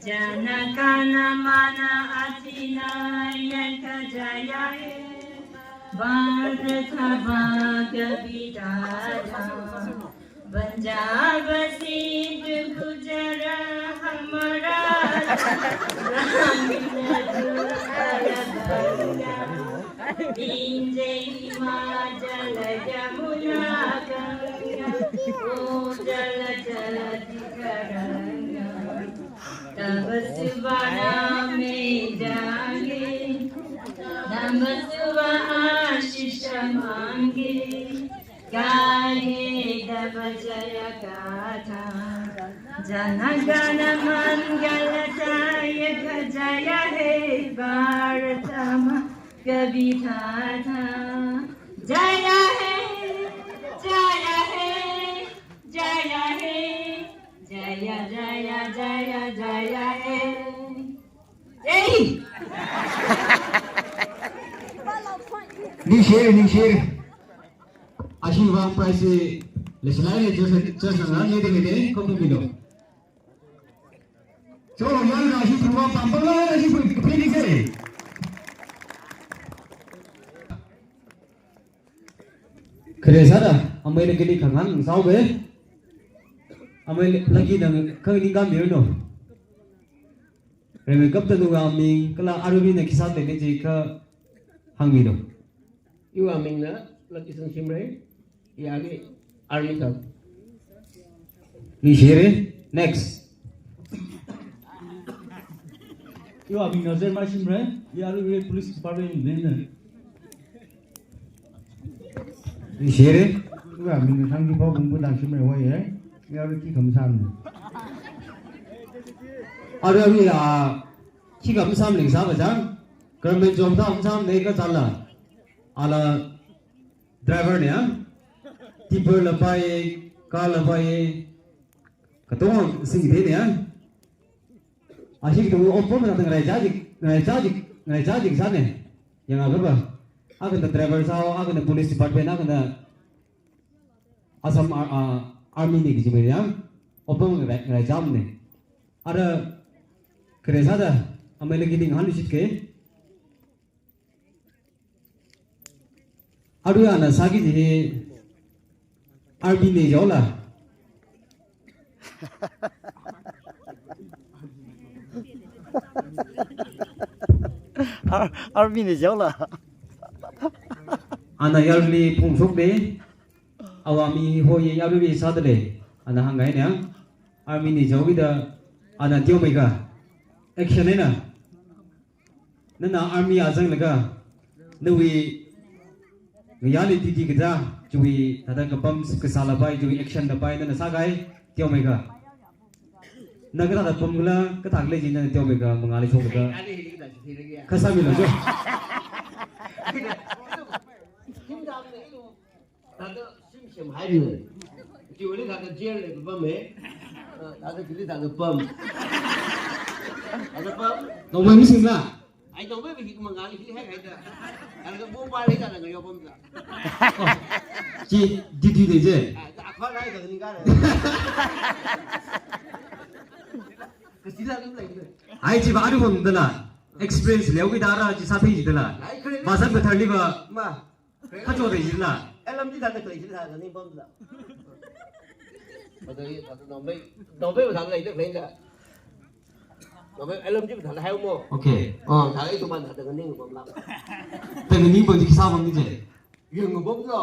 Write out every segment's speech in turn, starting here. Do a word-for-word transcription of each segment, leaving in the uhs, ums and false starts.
Jana Gana Mana Adinayaka Jaya He Bharata Bhagya Vidhata. Punjab Sindh Gujarat Maharashtra Tamil Nadu Karnataka Vindhya Himachal Yamuna Ganga Uttar Jala Taranga. Tava Shubh Naam Jaange, Tava Shubh Aashish Maange, Gaye Tava Jaya Gaatha. Jana Gana Mangaladayaka Jaya He Bharata Bhagya Vidhata. Jaya He, Jaya He, Jaya He. Jaya, jaya, jaya, jaya he. Jai Hind. Ningshire, ningshire. Ashi vang prize le silai le just, just na le de de ko ko bilo. So, yang ashi program pampang la ashi pun pun ni se. Khare sāda, amei lagi ni khangang sāowe. Amei lagi nang khangang ni kam dino. Reme kap tanu aming, kala army na khi sāda ni ji kahāng mino. Iwui aming na Lucky Sangshimrei, iya ni army ka. Ningshire, next. Iwui aming na Jeremiah Shimrei, iya ni police department na. Ningshire. Iwui aming na Sangjipo Bungbu Dangshimrei wa ye. Iya ni khi kam sāmne. Arui arui a khi kam sāmne sāva jang. Government job da kam sāmne kazāla. Ala driver ne a. Tipper la pai, car la pai. Katonga singde ne a. Ashi katonga open na tang rai jaji, rai jaji, rai jaji sāne. Yang aga ba. Aga na driver sāo, aga na police department, aga na Assam ar-, a, army ni kaji mai yang. Open rai, rai jam ne. Ara khare sāda, amei lagi ni ngahān shit ke. Arui ana sāki ji army ne jaola. Ar-, army ne jaola. Ana yarli phungshok de. Awui mi hoi yarli sāda le. Ana hāngngai ne. Army ne jaoki da. Ana teomeikha. Action ne na. Nana army a zanglaga, nawui ngayāli titi kathā, chiwui thāda kapam kasāla pai, chiwui action la pai, nana sākahai, teomeikha. Na kathāda pamkhala, kathā khalei chi nana teomeikha, mangāli shokda. Kha sāmilo jo. Thāda shim shim hairine. Chiwuili thāda jail le pam e. Ah, thāda kili thāda pam. Thāda pam. Nongmei mi singla. Ai nongmei mi hik mangāli hik hai hai da. Thāda bomb ba le thāda ngayo pam da. Chi duty ne je. Ah, ta akwa rai da ni ka. Kasi la lu lai ne. Ai chi ba adu pam dala. Experience leoki dara chi sāthei chi dala. Ai khare. Ba san ba thar li ba. Ma. Kachot de jila. L M G thāda khalei jila thāda ning pamla. Thāda, thāda nongmei, nongmei thāda leida khalei la. Nongmei L M G thāda hai mo. Okay. Oh, thāda itu man thāda ning pamla. Thāda ning pam ji khi sā pam ni je. Yang pamla.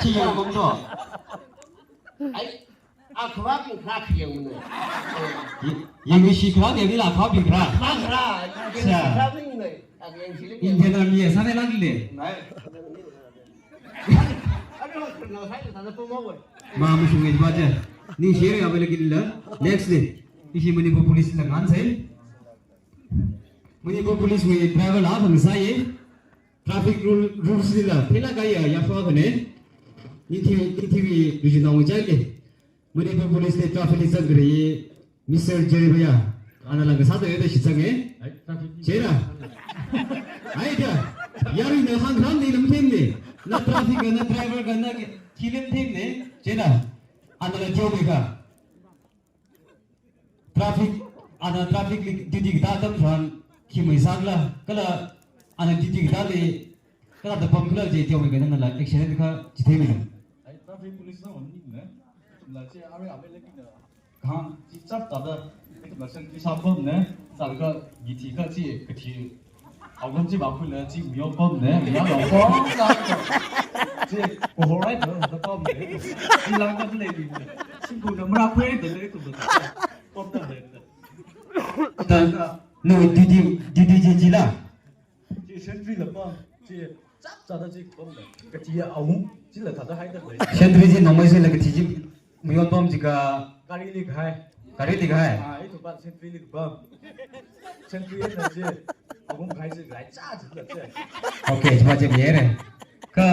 Khi yang pamla. Ai, A khawak ni khra khiyang ne. Ye, yangshi khra, yangli la khawak ni khra. Khra khra. Cha. Khra ni ne. A yangshi le. Indian Army ya, sāne lagi le. Nai. Ado, na sai ta na pamo we. Ma, mashunga ba je. Ningshire ya bele gilla. Next day. Ishi Manipur Police la ngahān sai. Manipur Police wui driver la hāng sai. Traffic rule, rules lila, thila kaya, yashwa kane. Nithi, nithi wi, duji na wajai ke. Manipur Police le traffic li zangkare, Mister Jeremiah. Ana langa sāda yada shitsang e. Ai, traffic. Chera. Ai da. Yari na hāng hāng ni lam them ne. Na traffic ka, na driver ka, na ki, ki lam them ne. Chera. Ana la teomeikha. Traffic Ana traffic li duty katā atam tharan khi masākhala, kala ana duty katāli kathāda pamkhala chi teomeikha nala action kachithei milo. Ai, traffic police na maningmana. La chi arui amele kina. Kahāng chi chapchāda, ithumla sentry sāpamna, sālaga githi kachi, kathi, awon chi vākhuilaga chi miyopamna, miyopamda. Chi, kohorai da, da pamna. Chi langda leili. Chi kuna mara khuida leili, pamda leili. Ta, no, duty, duty chi chila. Chi sentry la pam, chi chapchāda chi pamna. Kachi awon, chila thāda haida lei. Sentry chi nongmei sila kathi chi, mayon pam jiakha. Garili kahai. Garili kahai. Ah, ithumva sentry li kapam. Sentry na chi, awon kahai chi laichā chila chi. Okay, chiva chi mayara. Kha,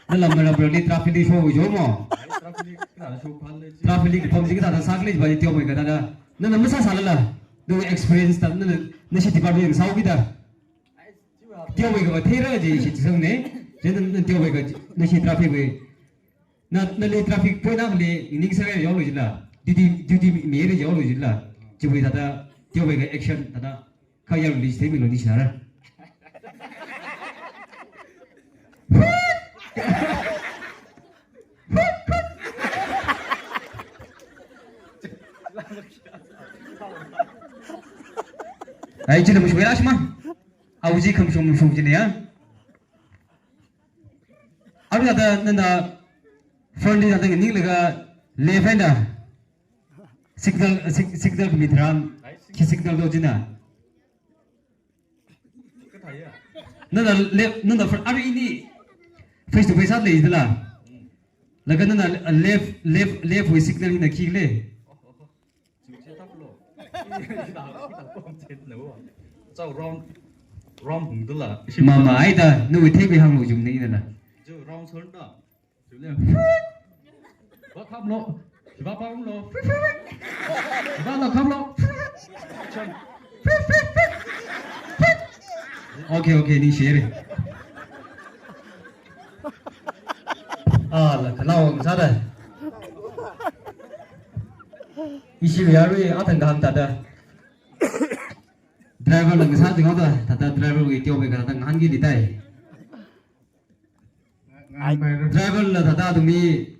nala mara brali traffic li show jo mo. Ai, traffic li, kina show phan lei chi. Traffic li kapam chi kathāda sākhala chiva teomeikha thāda. Nana masāsāla la. No experience ta, nana, nashi department sāo kida. Teomeikha va theira chi shichisangna. Chieina na teomeikha nashi traffic wui. Na, nali traffic point akhali ningsāra yaolu jila. Duty, duty mira yaolu jila. Chiwui thāda teomeikha action thāda. Kha yaolu chithei milo ni sāra. Ai, chila mashwela shima. Awui chi khamashung mashung china ya. Arui thāda nana front li thāda nganinglaga left eina signal, sig-, signal khami tharan, khi signal do china. Nana left, nana front, arui ini face to face sāda leidala. Laga nana left, left, left wui signal hina khikhala. Chao round, round hungdala. Mama, ai da, nawui theipi hānglu jumna inala. Chao round turn da. Chao le. Ba khamlo. Ba pamlo. Ba la khamlo. Okay, okay, ningshire. Ah, la, khanao ngasāda. Ishi yarui athang kahāng thāda. Driver la ngasā jing haoda, thāda driver wui teomeikha thāda ngahānki litai. Driver la thāda athumwui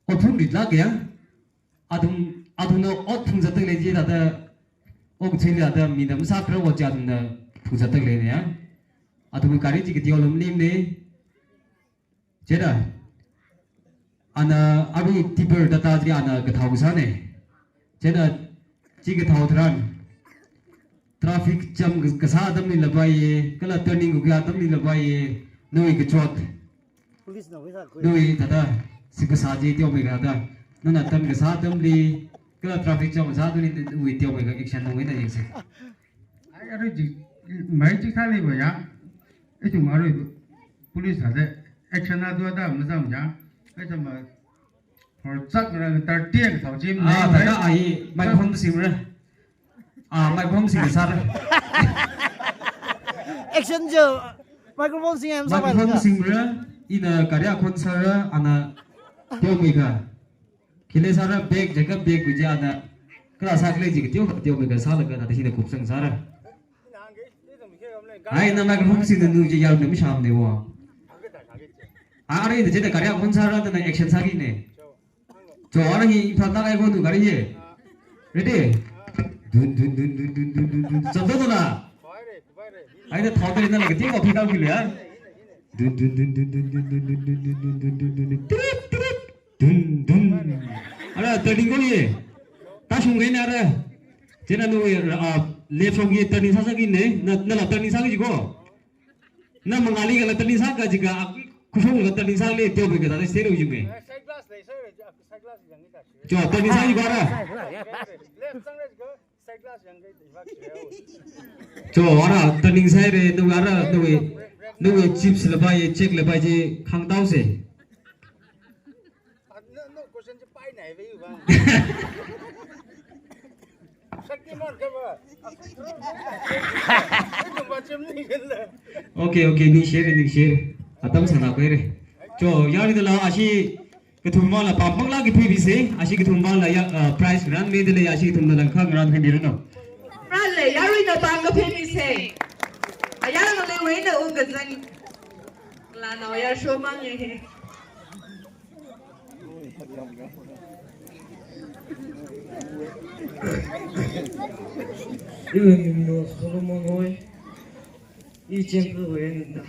ot phungritlāk ya. Athum, athumna ot phungzatda lei chi thāda, okathuili thāda mina masākharar ot chi athumna phungzatda leina ya. Athum gari chi kateola maningmana. Chieina, ana arui tipper thāda chi ana kathao kasāna. Chieina, chi kathao tharan, traffic jam kasā atamlila paiya, kala turning kakhuiya atamlila paiya, nawui kachot. Police na wisa khui. Nawui thāda, si kasā chi teomeikha thāda. Nana turn kasā atamli, kala traffic jam kasā atamli, nawui teomeikha action nong eina yangsa. Ai, arui chi, mai chi khali ba ya. Ithum arui police thāda action na do da mazam ya. Ai, thāma, hor chak na thirty ang thao chim. Ah, thāda ai, microphone simra. Ah, microphone sing sāra. Action jo, microphone sing em sāpai. Microphone simra, ina gari akhon sāra, ana teomeikha. Khila sāra bag, jaga bag wui chi ana. Kala sākhala chi kateo, teomeikha sālaga thāda hina kupsang sāra. Ai, na microphone singna nu chi yaona mashāmana wo. Arui na chieina gari akhon sāra, thāda action sākina. Chao, ara hi Imphal na kaikhon nu gari hi. Ready? Dun, dun, dun. Chao, dun, dun, na. Ai, na thao tali na la kateo wa phi thao kile ya. Dun, dun, dun. Tirit, tirit. Dun, dun. Ara, turning ko ye. Tashung kahaina ara. Chieina nawui, ah, left shong ye turning sāsākina. Na, nala turning sāki jiko. Na mangāli kala turning sāka jiakha, khushong kala turning sāli teomeikha thāda stay lo jime. Side glass lei, side, side glass yang ni ta. Chao, turning sāki bara. Left sang le jiakha, side glass yang ni ta. Chao, ara turning sāra, nawui ara, nawui, nawui chips la paiya, check la paiya chi khangtao se. Okay, okay, ningshire, ningshire. Atam sāna khuire. Chao, yarui dala ashi Kathum vangla pam pangla kaphimisa, ashi kathum vangla ya, uh, prize ngarānmida lei, ashi kathumna langkha ngarānkhuimiranu. Rāle, yaruina pam kaphimise. Ayar ngalei wena ungkazang. Lana ayar shomang ye. Iwui mingna Solomon hoi. I Chengkha wena.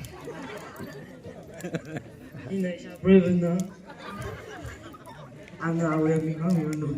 Ina isha Brevena. Ana awui ming hāngranu.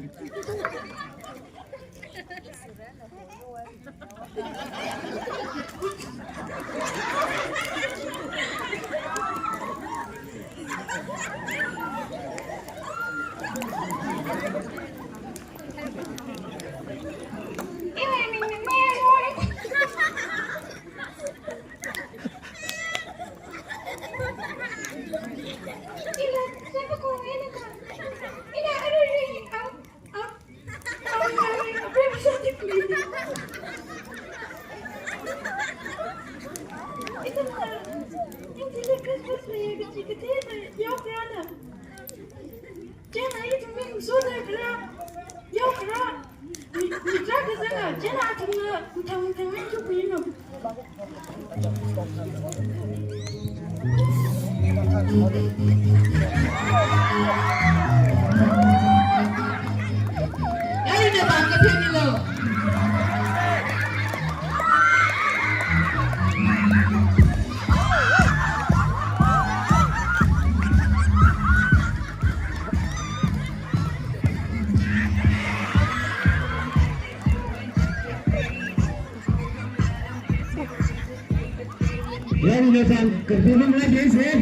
Yaruina pam kaphimisei.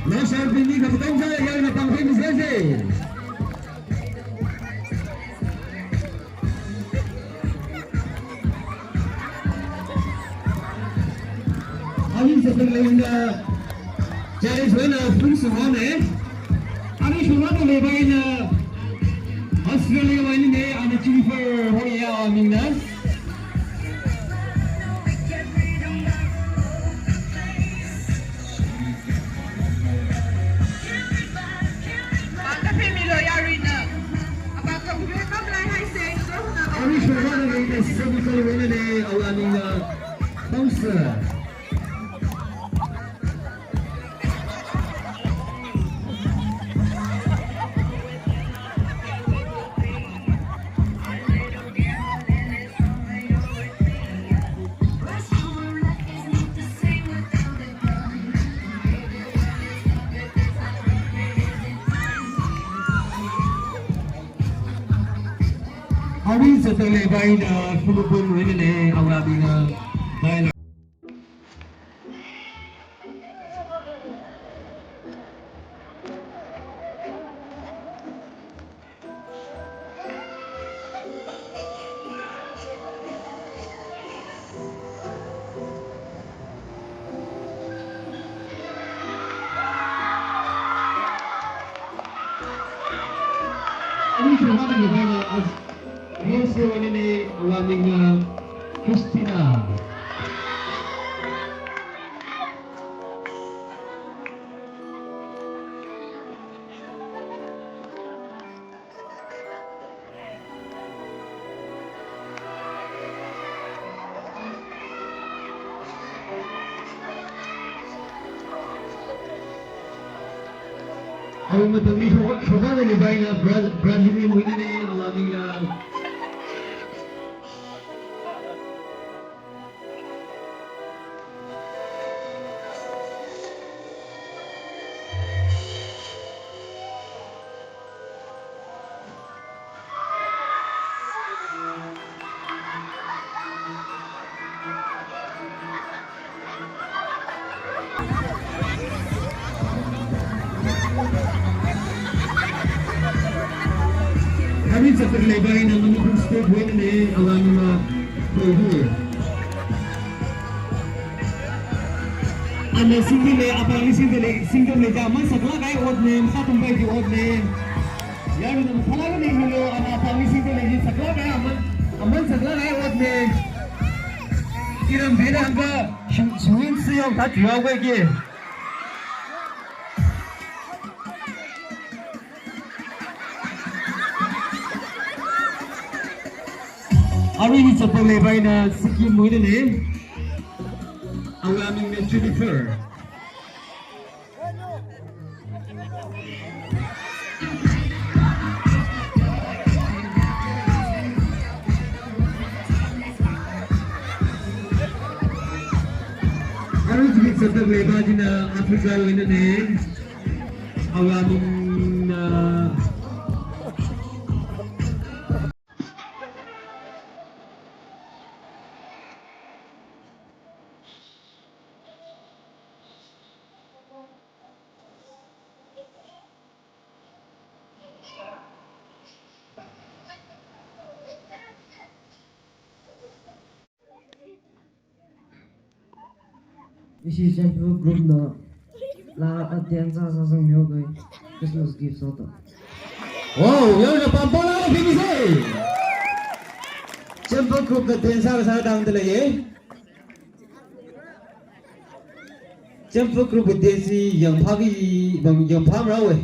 Naoshinaobingli kapatong sāda yaruina pam kaphimisei. Ani sāda leina, challenge wena phungsa haone. Ani shurada leipaina, Australia wui eina ne, ana Jennifer hoya amingna. Pam kaphimilu yaruina. Apam kaphimi kamlai haise, so na. Ani shurada leina, semi-final wui eina ne, awui amingna, Thomson. Awui sāda leipaina, Philippine wui eina ne, awui amingna, Baila. Ani shurada leipaina, as, yes, wui eina ne, awui amingna, Christina. Awui matamli shurada leipaina, Bra-, Brazil wui eina ne, awui amingna. Kami sāda leipaina Manipur State wui eina ne, awui amingna, Probu. Ana singda lei, apāngli singda lei, singda lei da, aman saklāk kahai otna, masāthumpaiki otna. Yaruina mathālāk eina hilo, ana apāngli singda lei, saklāk kahai aman, aman saklāk kahai otna. Iram bena hāngda, shu-, shuin siyong ta tuyaoke. Aruiwui zatda khaleiva hina Sikkim wuinei. Awui aming hina Jennifer. Aruiwui zatda khaleiva china Africa wuinei. Awui aming hina Ishi Chempur group na la a dance sāsang miyo kai Christmas gift sāda. Wow, yau na pampola le bini se. Chempur group na dance sāsang dangda leiye. Chempur group dance yangphā ki, bang yangphā mara we.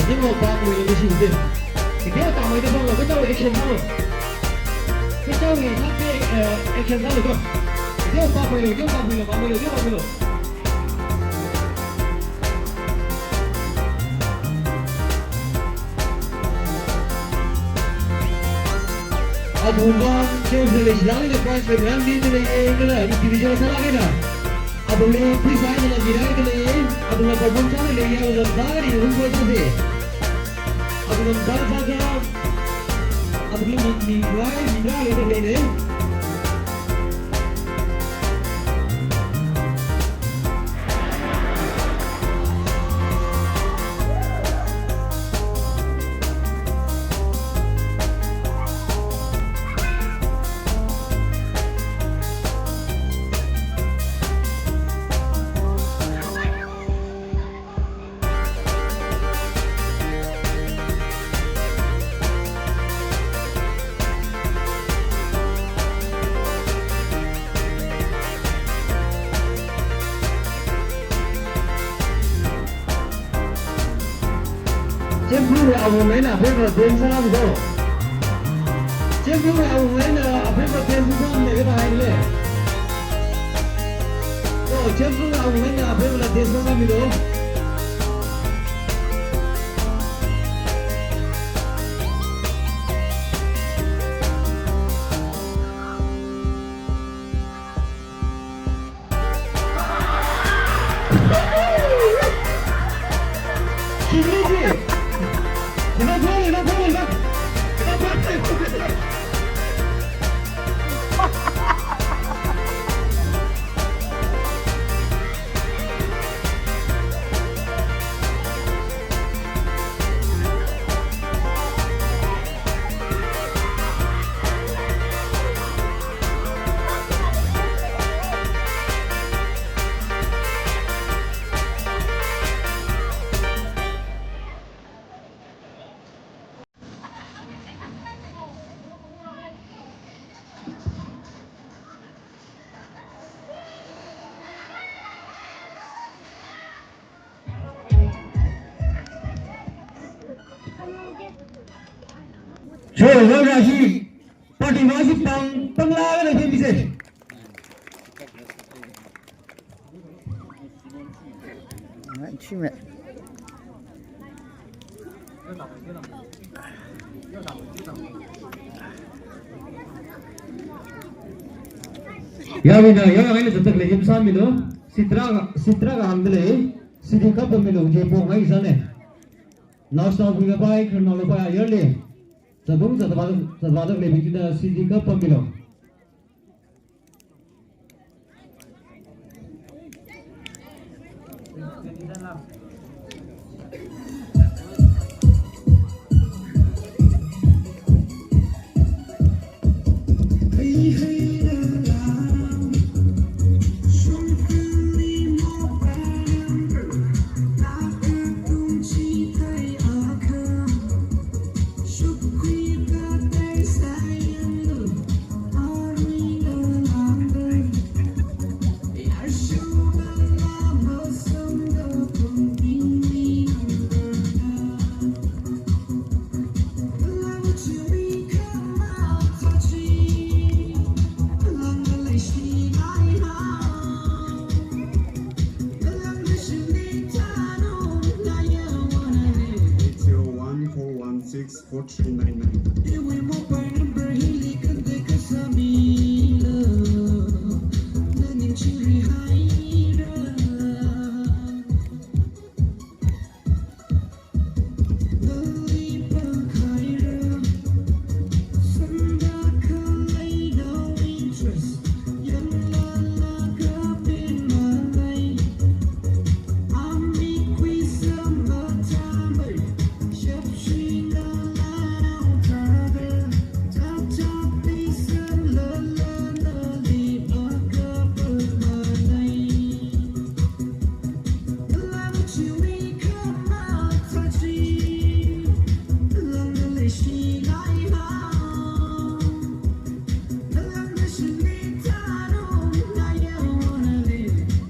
Kateowa pākhuilu, ishi kateowa. Kateowa tamei da pākhuilu, kateowa action sālu. Kateowa ngi sāpe, eh, action sālu ko. Kateowa pākhuilu, kateowa pākhuilu, pākhuilu, kateowa pākhuilu. Athumwui vang, James Village langli prize le rang di le, kala individual sālāk eina. Athumli prize eina mirai le, athumla perform sālāk eina, athum sālāk eina, athum sāse. Athum sāsāda, athumli mi, mirai, mirai le le. Chempur awui awungna aphei va dance sāmilu. Chempur awui awungna aphei va dance sāmilu kahai le. To, Chempur awui awungna aphei va dance sāmilu. Cho, lo rashi. Party wise pang, pang la na themse. Ngai chime. Yawui eina, yawui eina zatda khalei him sāmilu. Sitra, sitra kahāngda lei. Sidi kapamilu, je pongai sāne. Nao sābui kapai, khararnao kapai ayarli. Zatung zatvā, zatvā da khaleibing china sidi kapamilu. Iwui mobile number hili contact kasāmilu, naning chihaihaira. Nali pākhaira, sangda khalei no interest, yanglala kapin malei.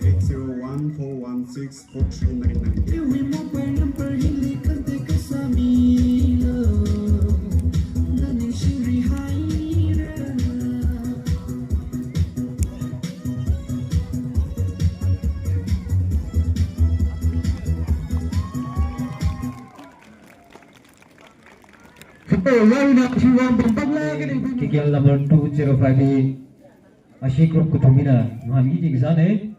Eight zero one four one six four three nine nine. Iwui mobile number hili contact kasāmilu, naning chihaihaira. K K L number two zero five B, ashi group kathum hina ngahānki kasāna.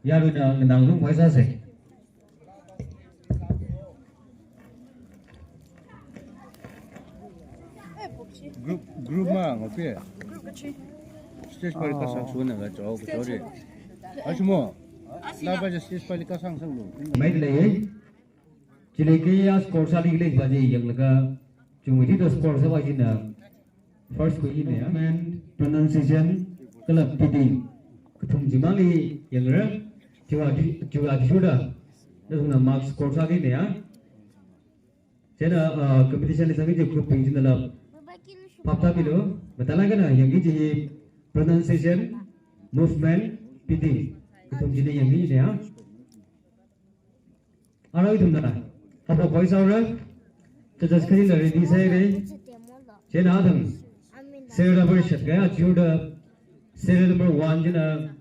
Yaruina nganāngarumkhavai sāsa. Group, group ma ngape. Group kachi. Stage pali kasang suna ga chao, sorry. Ashimo. Napa ja stage pali kasang sanglu. Mailei. Chili kayā score sāli khalei va chi yanglaga, chungmeithuida score sāvā china first khuiya. Movement, pronunciation, kala beating, kathum chimangli yangra. Chiwui, chiwui athishurda nathumna mark score sāki ne ya. Chieina, uh, competition li zangki kaji groupbing chinala phap tāmilu. Mathālāk eina yangki kaji pronunciation, movement, beating, kathum china yangki ne ya. Arui ithumna haophok khavai sāra. Judges khanina ready sāhaira. Chieina athang serial number shātkahai athishurda serial number one china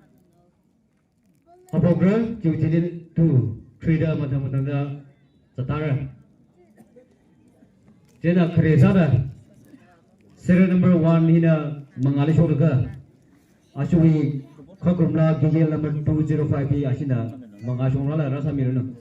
haophokra, chiwui thili two, three da mathang mathangda zattāra. Chieina khare sāda serial number one hina mangāli shoklaga, ashiwui khakarumla K K L number two zero five B ashina mangā shongrāla rāsāmiranu.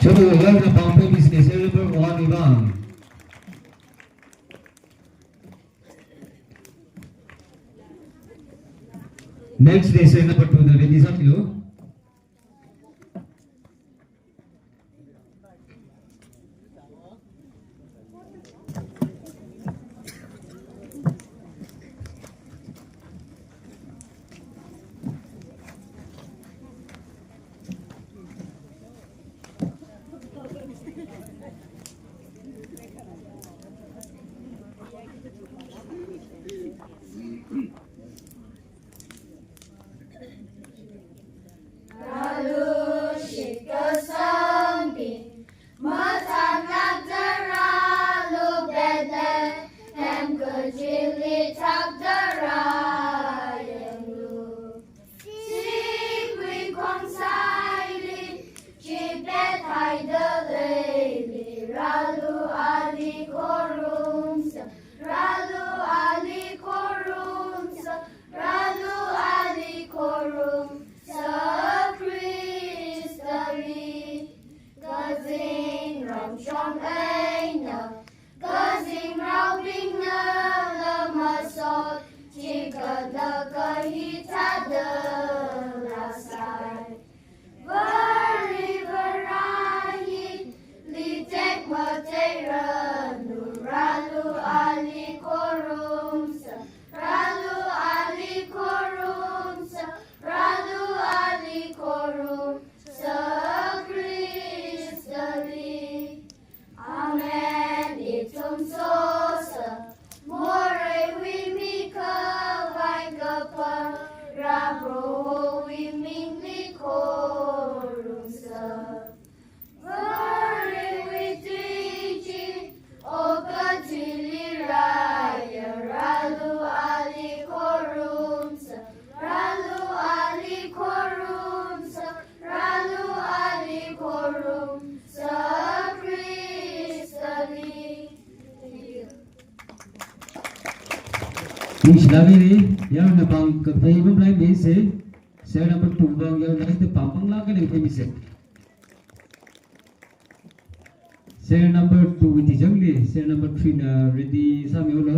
Tulu, yarna pāngpei business area number one li vang. Next day, serial number two na ready sāmilu. Rālu shitkasangli, mathānlākda rālu Bethlehem kachili thakda rāyanglu. Siguikhong saili, chipet haida leili, rālu ali khorumsa, rālu ali khorumsa, rālu ali khorumsa Khristali. Kazingram shong eina, kazingraobingna lāmasot, chikatlaga hithāda lāsai. Vare Varāhi, litek mateiranu, rālu ali khorumsa, rālu ali khorumsa, rālu ali khorumsa Khristali. Amen. Ithum sosa, moreiwui mikhavai kapharā Prohowui mingli khorumsa. Varewui tuichi, okathuili rāya, rālu ali khorumsa, rālu ali khorumsa, rālu ali khorumsa Khristali. Ningshilāk haira, yarna pāngkaphā pamlai misa, serial number two vang yarna hithāda pāng pānglāk eina phāmisa. Serial number two wui tijangli, serial number three na ready sāmilu.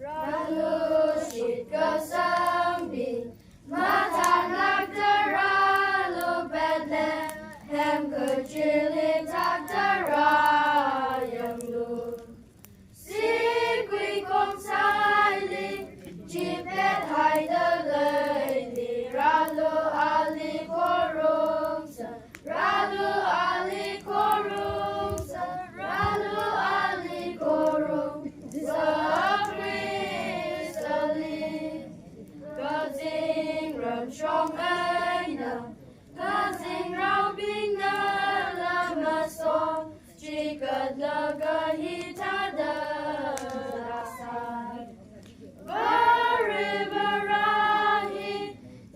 Rālu shitkasangli, mathānlākda rālu Bethlehem kachili thakda rāyanglu. Siguikhong saili, chipet haida leili, rālu ali khorumsa, rālu ali khorumsa, rālu ali khorumsa Khristali. Kazingram shong eina, kazingraobingna lāmasot, chikatlaga hithāda lāsai. Vare Varāhi,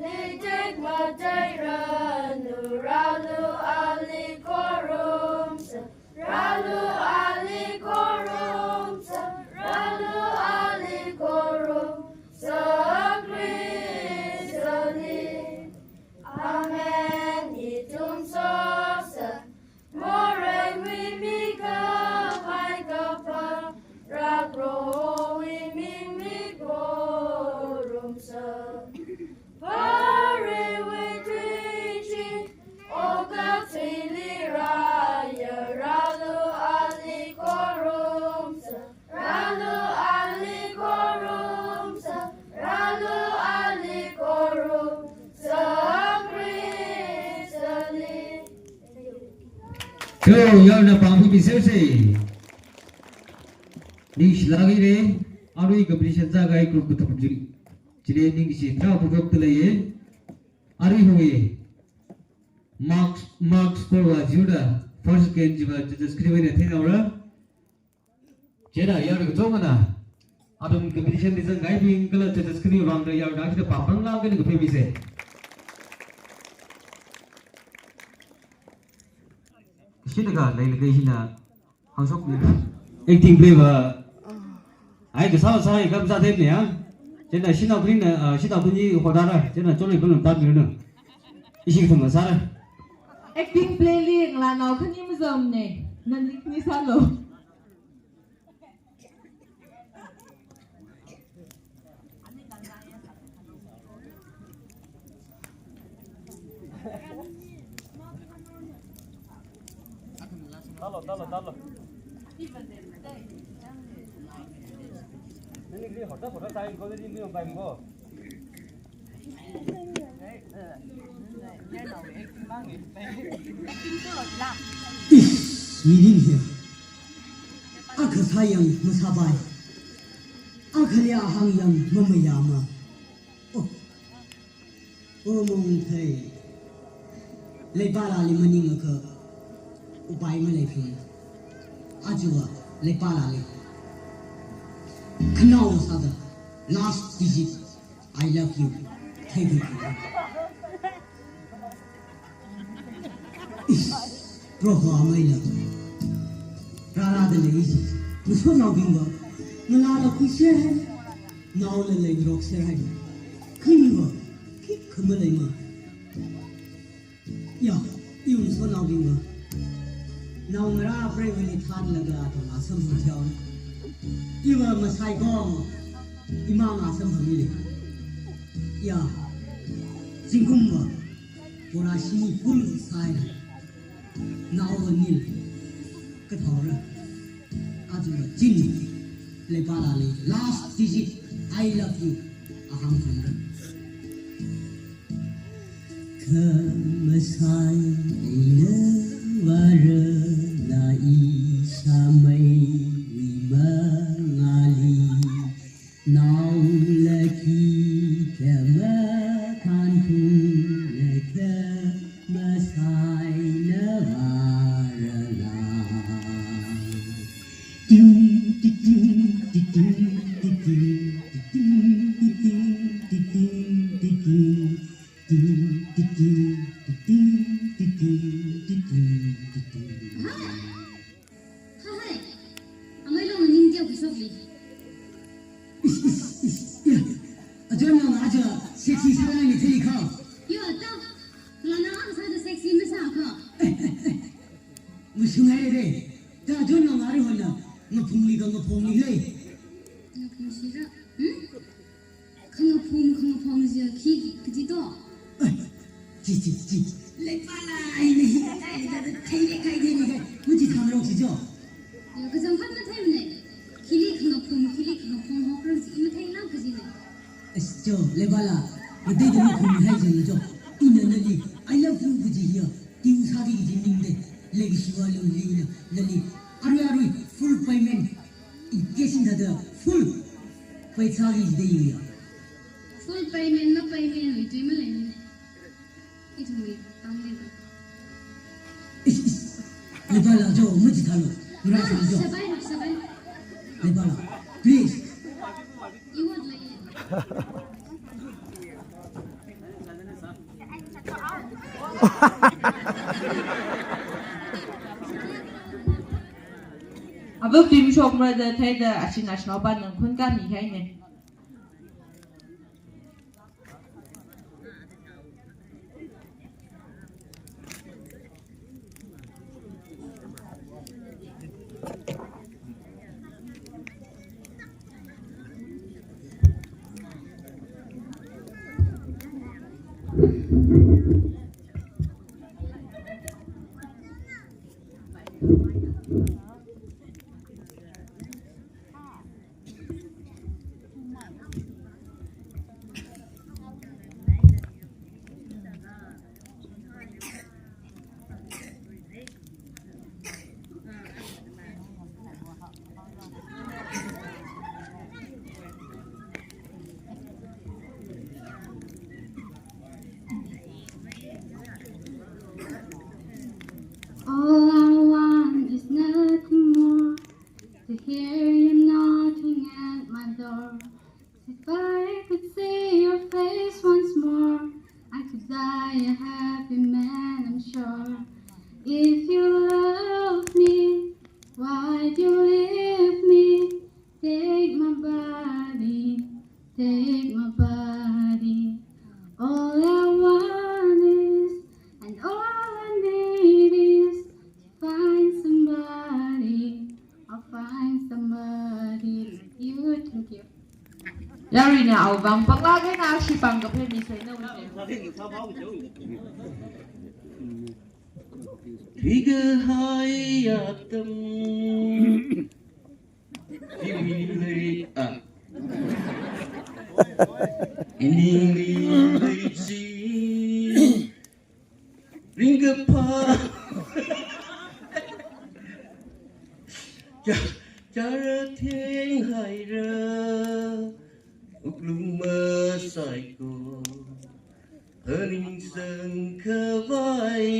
litek mateiranu, rālu ali khorumsa, rālu ali khorumsa, rālu ali khorumsa Khristali. Amen. Ithum sosa, moreiwui mikhavai kapharā Prohowui mingli khorumsa. Varewui tuichi, okathuili rāya, rālu ali khorumsa, rālu ali khorumsa, rālu ali khorumsa Khristali. Kho, yarna pāngphi miserse. Ningshilāk haira, arui competition zākahai group kathum chi, chili ningshi tarākha phokda leiya. Aruihon marks, marks score va zero da first, second chiva judges kali vāna theinao ra. Chieina yar kachungkhana Athum competition li zangkahaibing kala judges khani vang da yarda kida pāpang lang kani kaphe mise. Shina ka, lai laga hina hangshok ni. Acting play va. Ai, kasā sā, kam sā thei ne ya. Chieina shanao khani na, ah, shanao khani hoda ra. Chieina chole bang tam ni na. Ishi thum sā ra. Acting play li ngalānao khani mazam ne. Nani ni sālu. Talo, talo, talo. Nini kri hotel, hotel sai ko, nini kri bai ko. Ish, mirin hiya. Akha sāyang masāpai. Akhali ahāngyang mamayāma. Oh. Oh, mongthei. Leipalāli maningakha upai maleiphi. Aja va leipalāli khanao sāda last digit. I love you. Thank you. Ish, Proho amei la. Rārada lei ishi. Ngasotnaobing va. Ngalāla khuiser hai. Naola leingarokser hai. Khani va. Khikha maleima. Ya, iwui ngasotnaobing va. Naongarā preivali thanlaga athum asam hung thiao. Iva masaikong, imang asam hung ili. Ya, zingkum va, bora shini full sāi. Naova nil, kathaora. Aja va chieina, leipalāli, last digit, I love you. Ahāng phungra. Khamasai eina vārala ishāmeiwui mangāli. Naola khikha makhanphungna khamasai eina vārala. Ting, ting, ting, ting, ting, ting, ting, ting, ting, ting, ting, ting, ting. Ting, ting, ting. Hai, hai. Amei long ning dia kusok li. Ish, ish, ish, ya. Aja nang aja sexy sālāk ni thei kha. Yo, ta. Lana ang sāda sexy masā kha. Mashungai re. Ta aja nang ari hona. Ngaphungli kha ngaphungli le. Ngaphung shira. Hmm? Khangaphung, khangaphung jiakha khi kaji to? Ai, chi, chi, chi. Leipalā eina hi kathāli da thei le khai thei le khai. Machithāngarok chi jo. Ya, kachangkhat matheimane. Khili khangaphung, khili khangaphung hokra chi matheilāk kajine. As jo, leipalā. Ngateida maphunghaisa na jo. Ina nali, I love you kaji hiya. Tiu sāki kaji ningde. Leikashiva lungli ina nali. Arui, arui, full payment. Engagement thāda full pay sāki jide ya. Full payment na payment wui tui maleimane. Ithumwui tangli. Ish, ish. Leipalā jo, machithālu. Ngarā sā jo. Sabai, sabai. Leipalā, please. Iwat lei. Ava film shokmara da theida ashin ashinaopa nang khun kami haine. All I want is nothing. Yaruina awui vang panglāk eina ashi pāng kaphā mi sai na wui. Thuikahai atam. Iwui lei, ah. Iningli leichi. Ringkaphā. Cha, chara thenghaira. Wuklung masaiko. Phaningsang khavai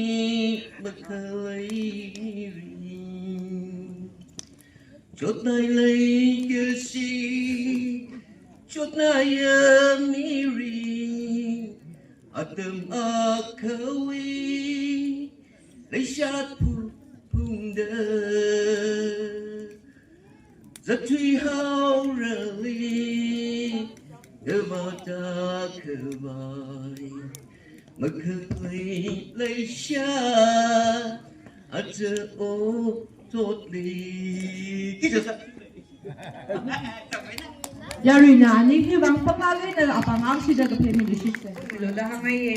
makhalei mirin. Chotnai leikashi, chotnaiya mirin. Atam akhawui, leishat phu-, phungda. Zatthui haorali, ngamata khavai. Makhalei leishat, aja ototli. Kija sa. Yaruina, ani hi vang panglāk eina apāng akshida kaphā mi lushitse. Lo da hangaiye.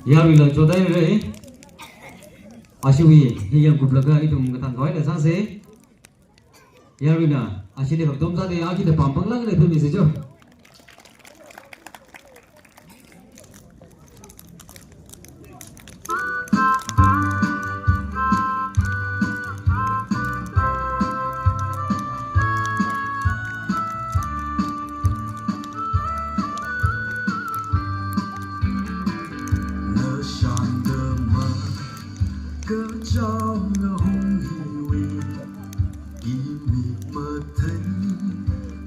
Yaruila chodaire. Ashiwui, hi yangkuplaga ithum kathān khavai eina sāse. Yaruina, ashili kaptom sāda, akida pāng panglāk eina phā mi sai jo. Ngashan dama, kachang ngahong hiwui. Imik mathei,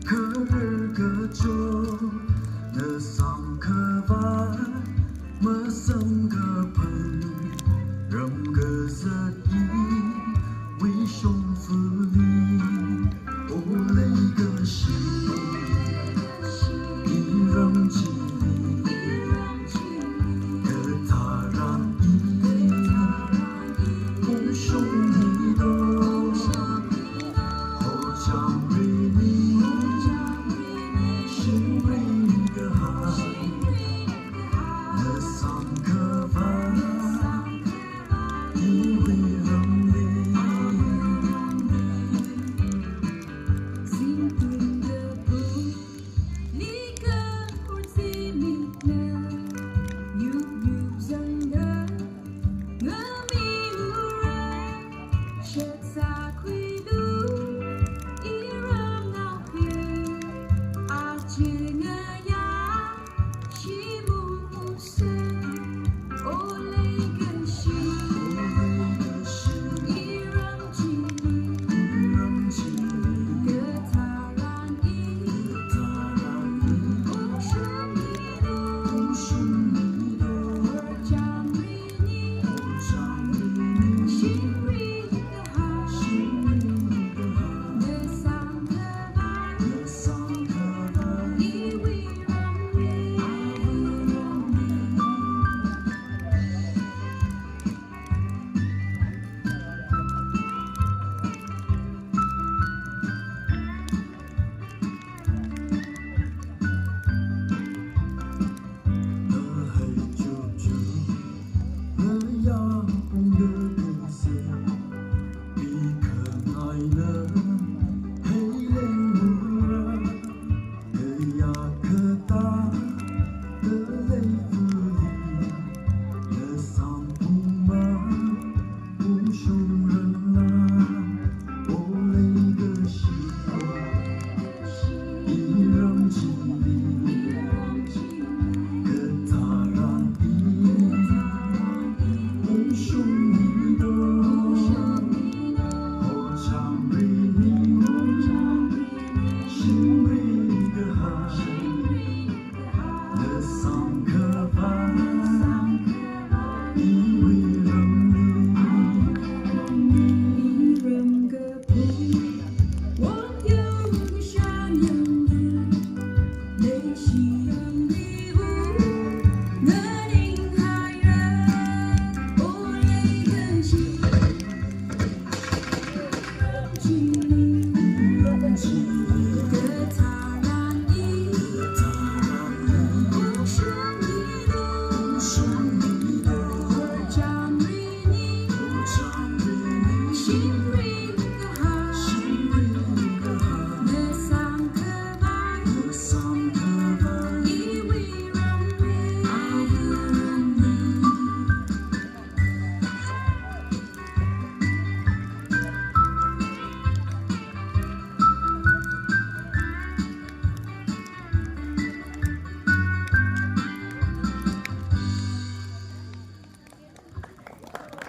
kharar kachot, ngasang khavai, masamkaphang, ram kazat iwui shongfali, o leikashi, iram chili, katharan i, ungshong hido.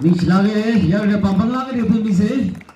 Ningshilāka, yarui pāng pānglāk eina tui misa.